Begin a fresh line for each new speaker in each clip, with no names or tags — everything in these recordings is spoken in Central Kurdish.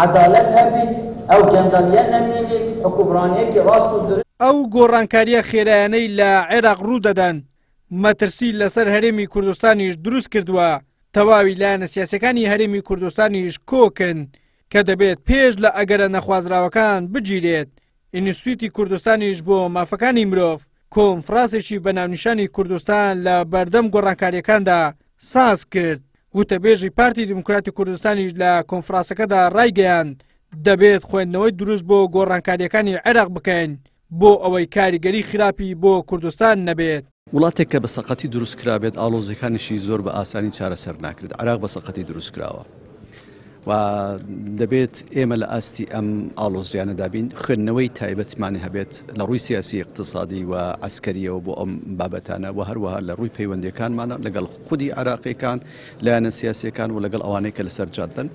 عەدالەت هەبیت، ئەو گەندەڵیە نەمینیت، حوکمڕانیەکی ڕاست و دروست.
ئەو گۆڕانکارییە خێرایانەی لە عێراق ڕوودەدەن، مەترسی لەسەر هەرێمی کوردستانیش دروستکردووە، تەواوی لایەنە سیاسیەکانی هەرێمی کوردستانیش کۆکن کە دەبێت پێش لە ئەگەرە نەخوازراوەکان بگیرێت، ئینستتیوتی کوردستانیش بۆ مافەکانی مرۆڤ کۆنفراسێکی بە ناونیشانی کوردستان لە بەردەم گۆڕانکاریەکاندا ساز کرد، وتەبێژی پارتی دیموکراتی کوردستانیش لە کۆنفراسەکەدا ڕایگەیاند دەبێت خوێندنەوەی دروست بۆ گۆڕانکاریەکانی عێراق بکەین بۆ ئەوەی کاریگەری خراپی بۆ کوردستان نەبێت.
وڵاتێک کە بە سەقەتی دروست کرابێت ئاڵۆزیەکانیشی زۆر بە ئاسانی چارەسەر ناکرێت، عێراق بە سەقەتی دروست کراوە و دەبێت ئێمە لە ئاستی ئەم ئاڵۆزیانەدا بین، خوێندنەوەی تایبەتمانی هەبێت لە ڕووی سیاسی، ئیقتسادی و عەسکەریەوە بۆ ئەم بابەتانە و هەروەها لە ڕووی پەیوەندیەکانمانە لەگەڵ خودی عێراقیەکان، لایەنە سیاسیەکان و لەگەڵ ئەوانەی کە لەسەر جادەن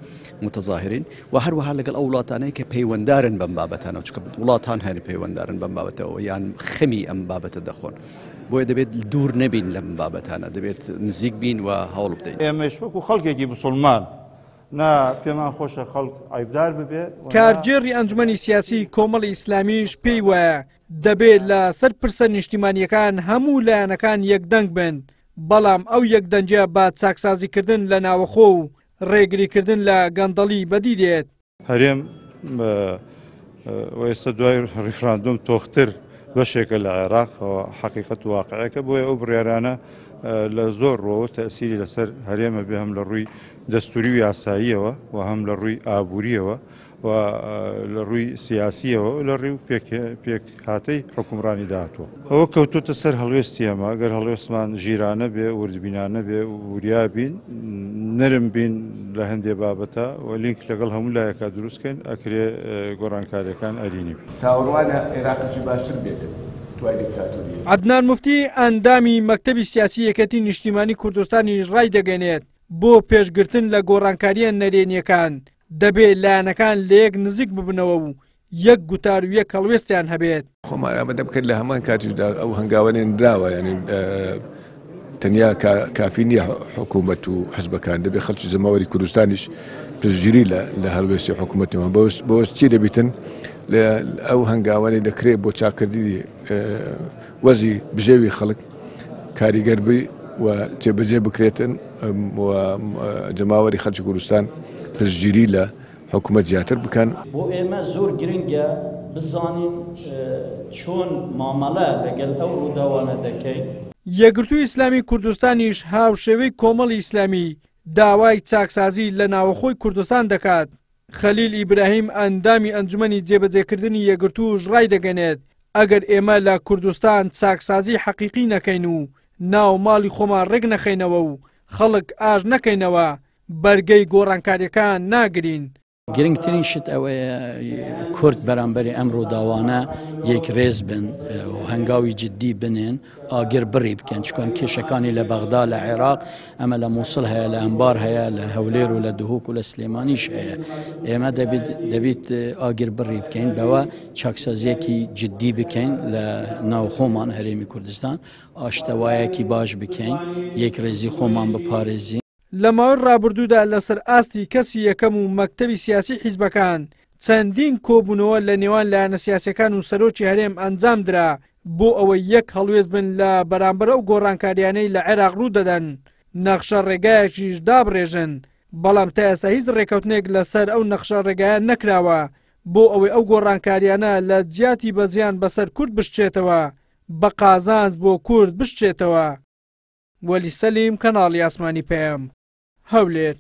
متەزاهرین و هەروەها لەگەڵ ئەو وڵاتانەی کە پەیوەندارن بەم بابەتانەوە، چونکە وڵاتان هەن پەیوەندارن بەم بابەتەوە یان خەمی ئەم بابەتە دەخۆن، بۆیە دەبێت دوور نەبین لەم بابەتانە، دەبێت نزیک بین و هەوڵ بدەین.
ئێمەش وەکو خەڵکێکی بسوڵمان نا پێمان خۆشە خەڵک عەیبدار ببێ و نا.
کارگێڕی ئەنجومەنی سیاسی کۆمەڵی ئیسلامیش پێی وایە دەبێت لە سەر پرسە نیشتیمانییەکان هەموو لایەنەکان یەکدەنگ بن، بەڵام ئەو یەکدەنگیە بە چاکسازیکردن لە ناوەخۆ و ڕێگریکردن لە گەندەڵی بەدی دێت.
هەرێم و ئێستا دوای ڕیفراندۆم تۆختر بەشێکە لە عێراق، حەقیقەت و واقعەکە، بۆیە ئەو بڕیارانە لە زۆر ڕووەوە تەئسیری لەسەر هەرێمە بێ، هەم لە ڕووی دەستوری و یاساییەوە و هەم لە ڕووی ئابووریەوە و لە ڕووی سیاسیەوە و لە ڕووی پێکهاتەی حوکمڕانی داهاتووە. ئەوە کەوتۆتە سەر هەڵوێستی ئێمە، گەر هەڵوێستمان ژیرانە بێ، وردبینانە بێ، وریا بین، نەرم بین لە هەندێ بابەتە و لینک لەگەڵ هەموو لایەکا دروست کەین، ئەکرێ گۆڕانکاریەکان ئەرینی بن.
چاوەڕوانە عێراقێکی باشتر بێتن دوای دیکتاتۆرییەکە.
عەدنان موفتی، ئەندامی مەکتەبی سیاسی یەکێتی نیشتیمانی کوردستانیش ڕایدەگەنێت، بۆ پێشگرتن لە گۆڕانکارییە نەرێنییەکان، دەبێ لایەنەکان لەیەک نزیک ببنەوە و یەک گوتار و یەک هەڵوێستیان هەبێت.
خۆمان ئامادە بکەین لە هەمان کاتیشدا ئەو هەنگاوە نێنراوە یعنی تەنیا کافی نییە حکوومەت و حزبەکان دەبێ خەڵکی جەماوەری کوردستانیش پشتگیری لە هەڵوێستی حکوومەتەوە بەوەش چی دەبیتن لە ئەو هەنگاوانەی دەکرێت بۆ چاکردنی وەزی بژێوی خەڵک کاریگەر بی و جێبەجێ بکرێتن و جەماوەری خەڵکی کوردستان پشتگیری لە حکومەت زیاتر بکەن.
بۆ ئێمە زۆر گرنگە بزانین چۆن مامەڵە لەگەل ئەو ڕووداوانە دەکەین.
یەکگرتووی ئیسلامی کوردستانیش هاوشێوەی کۆمەڵی ئیسلامی داوای چاکسازی لە ناوەخۆی کوردستان دەکات. خەلیل ئیبراهیم ئەندامی ئەنجومەنی جێبەجێکردنی یەکگرتووش ڕایدەگەنێت، ئەگەر ئێمە لە کوردستان چاکسازی حەقیقی نەکەین و ناو ماڵی خۆمان ڕێکنەخەینەوە و خەڵک ئاش نەکەینەوە، بەرگەی گۆڕانکاریەکان ناگرین.
گرنگترین شت ئەوەیە کورد بەرامبەری ئەم ڕووداوانە یەکڕێز بن و هەنگاوی جددی بنێن، ئاگر بڕی بکەن، چونکە ئەم کێشەکانی لە بەغدا، لە عێراق، ئەمە لە مووسڵ هەیە، لە ئەنبار هەیە، لە هەولێر و لە دهۆک و لە سلێمانیش هەیە. ئێمە دەبیت ئاگر بڕی بکەین، بەوە چاکسازیەکی جددی بکەین لە ناوخۆمان هەرێمی کوردستان، ئاشتەوایەکی باش بکەین، یەکڕێزی خۆمان بپارێزین.
لە ماوەی ڕابردوودا لەسەر ئاستی کەسی یەکەم و مەکتەبی سیاسی حیزبەکان چەندین کۆبوونەوە لە نێوان لایەنە سیاسیەکان و سەرۆکی هەرێم ئەنجام درا بۆ ئەوەی یەک هەڵوێست بن لە بەرامبەر ئەو گۆڕانکاریانەی لە عێراق ڕوو دەدەن نەخشە ڕێگایەکیش دابڕێژن بەڵام تا ئێستا هیچ ڕێکەوتنێک لەسەر ئەو نەخشە ڕێگایە نەکراوە بۆ ئەوەی ئەو گۆڕانکاریانە لە جیاتی بەزیان بەسەر کورد بشچێتەوە بە قازانج بۆ کورد بشچێتەوە. وەلی سەلیم، کەناڵی ئاسمانی پەیام، هەولێر.